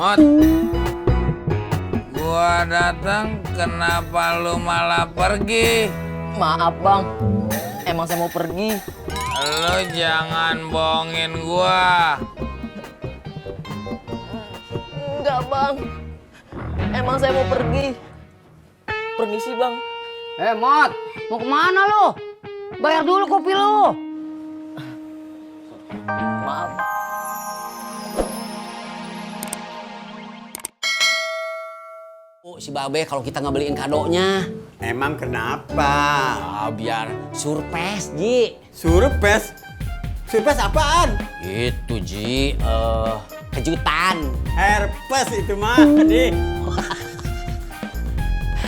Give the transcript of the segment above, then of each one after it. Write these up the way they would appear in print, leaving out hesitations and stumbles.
Mot, gua datang, kenapa lu malah pergi? Maaf bang, emang saya mau pergi. Lu jangan bohongin gua. Enggak bang, emang saya mau pergi. Permisi bang. Mot, mau kemana lo? Bayar dulu kopi lo. Maaf. Oh, si Babe kalau kita nggak beliin kadonya. Emang kenapa? Biar surprise, Ji. Surprise? Surprise apaan? Itu, Ji. Kejutan. Herpes itu mah, Di.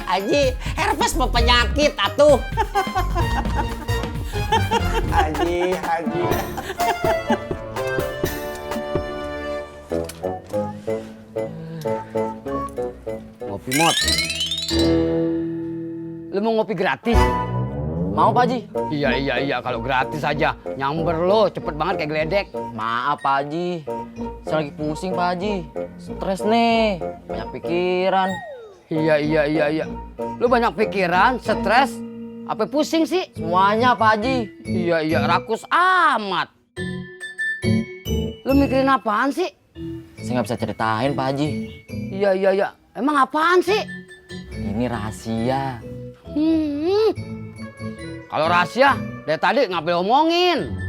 Aji, herpes mah penyakit, atuh. Haji. Ngopi, Mot. Lu mau ngopi gratis? Mau Pak Haji? Iya, kalau gratis aja. Nyamber lo, cepet banget kayak geledek. Maaf Pak Haji, saya lagi pusing Pak Haji. Stres nih, banyak pikiran. Iya. Lu banyak pikiran, stres, apa pusing sih? Semuanya Pak Haji. Iya, rakus amat. Lu mikirin apaan sih? Saya nggak bisa ceritain Pak Haji. Iya. Emang apaan sih? Ini rahasia. Kalau rahasia, dari tadi ngapain omongin?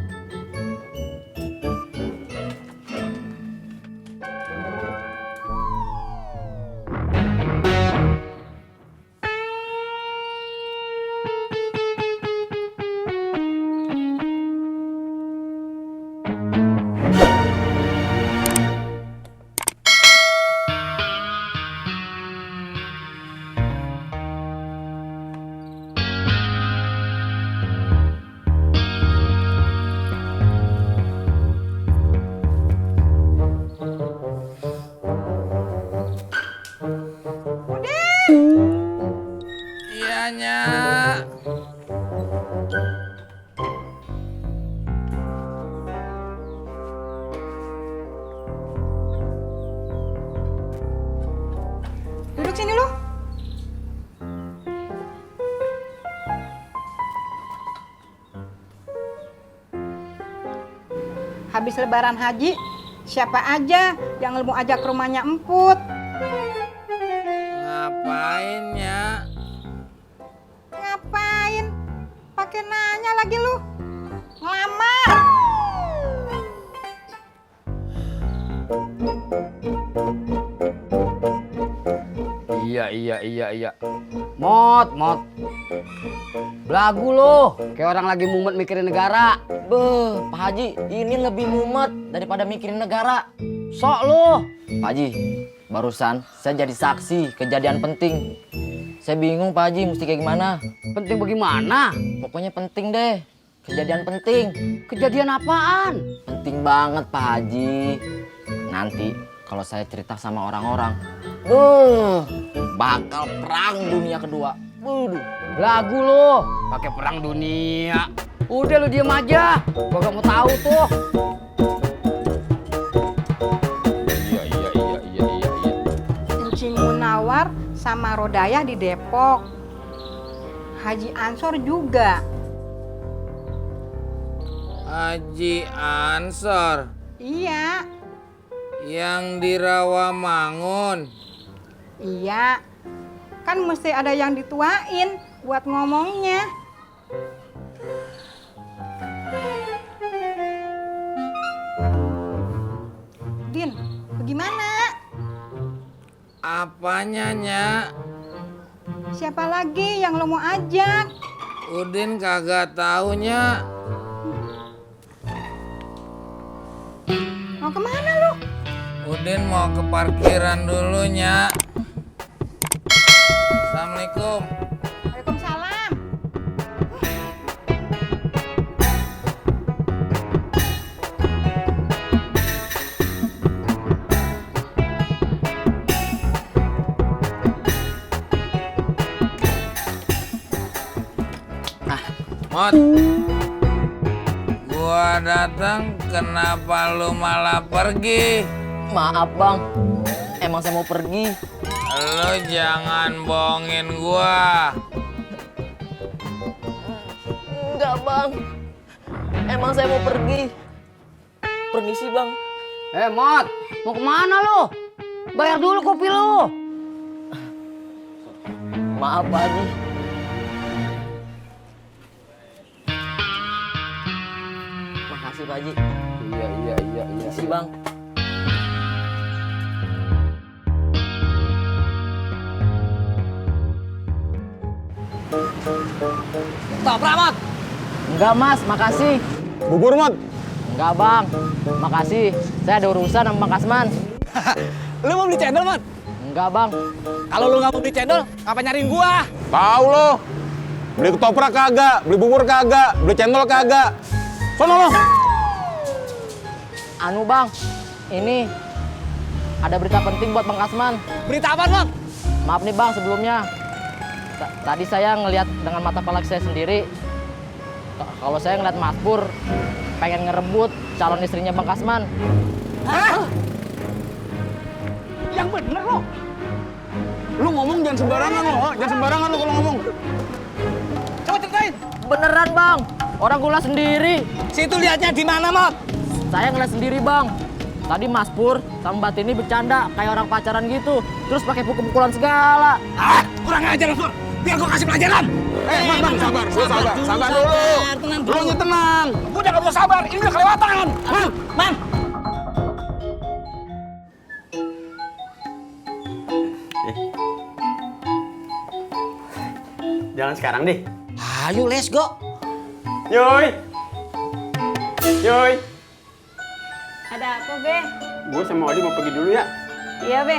Iya, Nyak. Duduk sini lu. Habis lebaran haji, siapa aja yang lu mau ajak ke rumahnya emput? Ngapain, Nyak? Ngapain? Pakai nanya lagi lu. Ngelamar. Iya. Mot. Belagu lo, kayak orang lagi mumet mikirin negara. Beh, Pak Haji, ini lebih mumet daripada mikirin negara. Sok lo. Pak Haji, barusan saya jadi saksi kejadian penting. Saya bingung Pak Haji, mesti kayak gimana. Penting bagaimana? Pokoknya penting deh, kejadian penting. Kejadian apaan? Penting banget Pak Haji. Nanti kalau saya cerita sama orang-orang, bakal perang dunia kedua. Lagu lo, pakai perang dunia. Udah lu diem aja, gua gak mau tahu tuh. Iya. Encing Munawar sama Rodayah di Depok. Haji Ansor juga. Haji Ansor Iya, yang di Rawamangun. iya. Kan mesti ada yang dituain buat ngomongnya. Din, bagaimana? Apanya, Nyak? Siapa lagi yang lo mau ajak? Udin kagak taunya. Mau kemana lu? Udin mau ke parkiran dulu, Nyak. Assalamualaikum. Waalaikumsalam. Mot, gua datang, kenapa lu malah pergi? Maaf bang, emang saya mau pergi. Lo jangan bohongin gua. Enggak, Bang. Emang saya mau pergi. Permisi, Bang. Mot, mau kemana lo? Bayar dulu kopi lo. Maaf, Pak Haji. Makasih, Pak Haji. Iya. Makasih, Bang. Toprak, Mot. Enggak, Mas. Makasih. Bubur, Mot. Enggak, Bang. Makasih. Saya ada urusan sama Bang Kasman. Lu mau beli cendol, Mot? Enggak, Bang. Kalau lu nggak mau beli cendol, ngapa nyariin gua? Tahu lo. Beli ketoprak kagak, beli bubur kagak, beli cendol kagak. Sono lo. Anu, Bang. Ini ada berita penting buat Bang Kasman. Berita apa, Mot? Maaf nih, Bang, sebelumnya. Tadi saya ngelihat dengan mata kepala saya sendiri. Kalau saya ngeliat Mas Pur pengen ngerebut calon istrinya Bang Kasman. Hah? Yang bener lo. Lu ngomong jangan sembarangan lo, jangan sembarangan lo kalau ngomong. Coba ceritain. Beneran, Bang. Orang gula sendiri. Situ lihatnya di mana, Mot? Saya ngeliat sendiri, Bang. Tadi Mas Pur sama Mbak Tini bercanda kayak orang pacaran gitu. Terus pakai pukul-pukulan segala. Ah, kurang ajar lo, Pur. Biar gua kasih pelajaran. Bang, sabar, sabar dulu. Tenang Lu nya tenang. Gua udah gak bisa sabar, ini udah kelewatan. Man. Jalan sekarang deh. Ayo, let's go. Yoi. Ada apa, Be? Gue sama Odi mau pergi dulu ya. Iya, Be.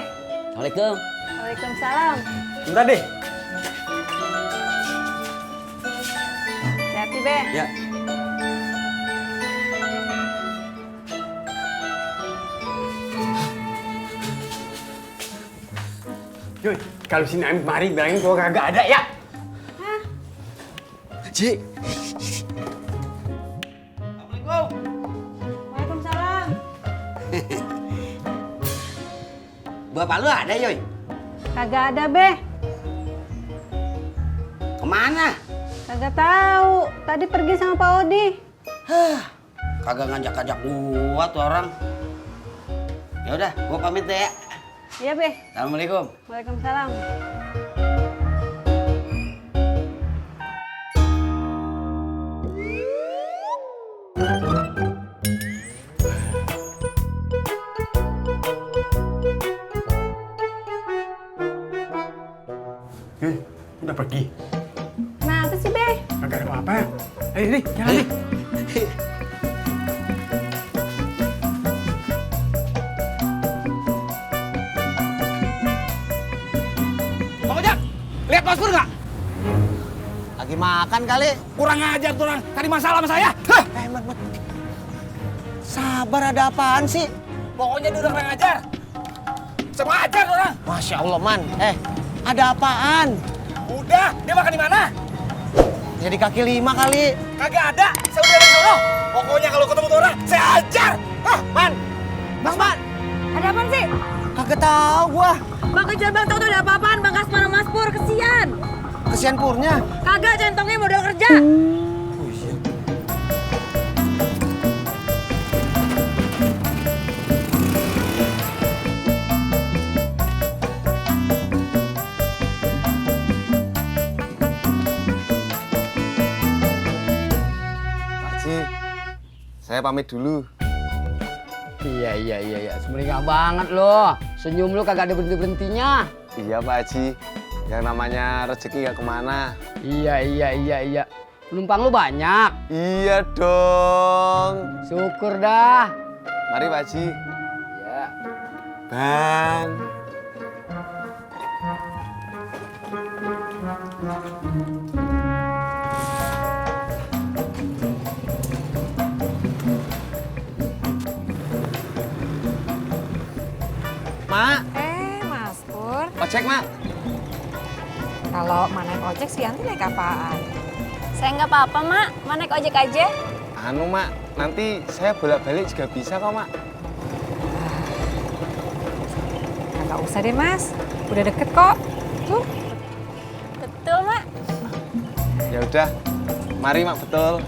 Assalamualaikum. Waalaikumsalam. Bentar deh. Hati-hati, Be. Ya. Yoi, kalau si Naim mari bilangin gua kagak ada ya. Ci. Waalaikumsalam. Bapak lu ada, Yoy? Kagak ada, Be. Kemana? Kagak tahu. Tadi pergi sama Pak Odi. Kagak ngajak-ngajak gua tuh orang. Ya udah, gua pamit deh ya. Iya, Be. Assalamualaikum. Waalaikumsalam. Udah pergi. Kenapa sih, Be? Kagak ada apa-apa. Nih, jalan nih. Bang Ojak, lihat Mas Pur nggak? Lagi makan kali. Kurang ajar tuh orang. Tadi masalah sama saya. Mat. Sabar, ada apaan sih? Pokoknya dia udah kurang ajar. Sama ajar tuh orang. Masya Allah, Man. Ada apaan? Udah, dia makan di mana? Jadi kaki 5 kali. Kagak ada. Saya udah dari sono. Pokoknya kalau ketemu tuh orang, saya ajar. Man. Bang, Man. Ada apa sih? Kagak tahu gua. Bang kejar, Bang. Tahu tuh ada apa-apaan? Bang Kasman sama Mas Pur. Kesian. Kesian Purnya. Kagak, centongnya modal kerja. Saya pamit dulu. Iya. Semeringah banget lo. Senyum lo kagak ada berhenti-berhentinya. Iya, Pak Haji. Yang namanya rezeki gak kemana. Iya. Penumpang lu banyak. Iya dong. Syukur dah. Mari, Pak Haji. Ya. Bang. Mak. Mas Pur. Ojek, Mak. Kalau mana naik ojek sih Yanti naik apaan? Saya nggak apa-apa, Mak. Mau naik ojek aja. Anu, Mak. Nanti saya bolak-balik juga bisa kok, Mak. Kagak Gak usah deh Mas, udah deket kok. Tuh. Betul, Mak. Ya udah, mari Mak, betul.